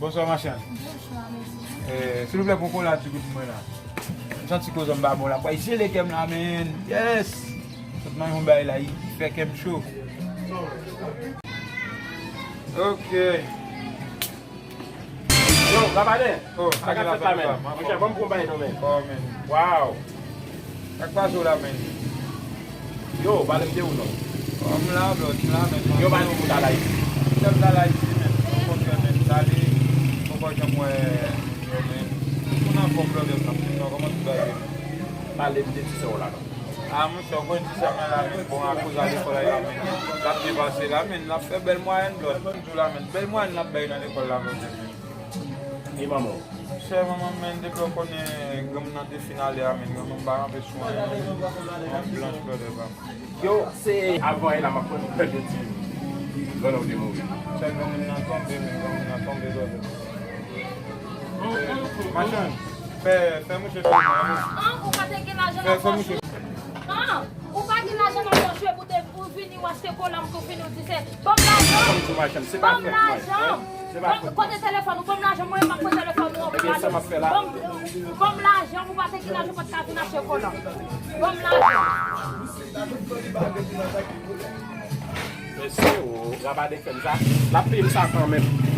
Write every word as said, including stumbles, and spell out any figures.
Bonswa, machann. Eh, silvouplè, pran kola ti gout pou mwen la. M santi koze m pa bon la. Pway jele kè m la, men. Yes! Sot manje yon bay la, li fè kè m cho. Ok. Yo, Rabaden, oh, sa k ap fèt la, men? Monchè, ban m pran yon bagay non, men. Oh, men. Wow. Sa k pase w la, men? Yo, pale m de ou non. Oh, m la, bro, m la, men. Yo, pale m pou ta la isit. Kè m ta la isit, men. Mwen konn fè, men. Tale, mwen konn jan mwen, yo, men. Moun anfòm, bro, de sa, men. Kòman tout bagay, men? Pale m de ti sè w la non. Ah, monchè, w konn ti sè mwen la, men. Bon, akoz a lekòl la, la, men. L ap byen pase la, men. L ap fè bèl mwayèn, bro. Mwen di w la, men. Bèl mwayèn l ap bay nan lekòl la, bro, men. E manman w? Chè manman m, men, depi w konnen granmoun nan te fin ale a, men, granmoun m pa ranpe sou anyen, men, yon blanch blòdè pa m. Yo, se avan yè la m ap konn pèp yo di grann ou te mouri. Chè granmoun nan tonbe, men, granmoun nan tonbe blòdè. Machann, fè, fè mouche fè mwen. An, ou pa te gen lajan nan pòch ou? An, ou pa gen lajan nan pòch ou pou te, pou vini w achte kola m tou fini w di se. Ban m lajan! Ban m lajan! Kote telefòn ou? Ban m lajan, mwen m ap pran telefòn ou an. Ban m lajan, ou pa te gen lajan, ou pa t ka vin achte kola. Ban m lajan! Mesye, o, Rabaden fè m sa. L ap peye m sa kanmenm.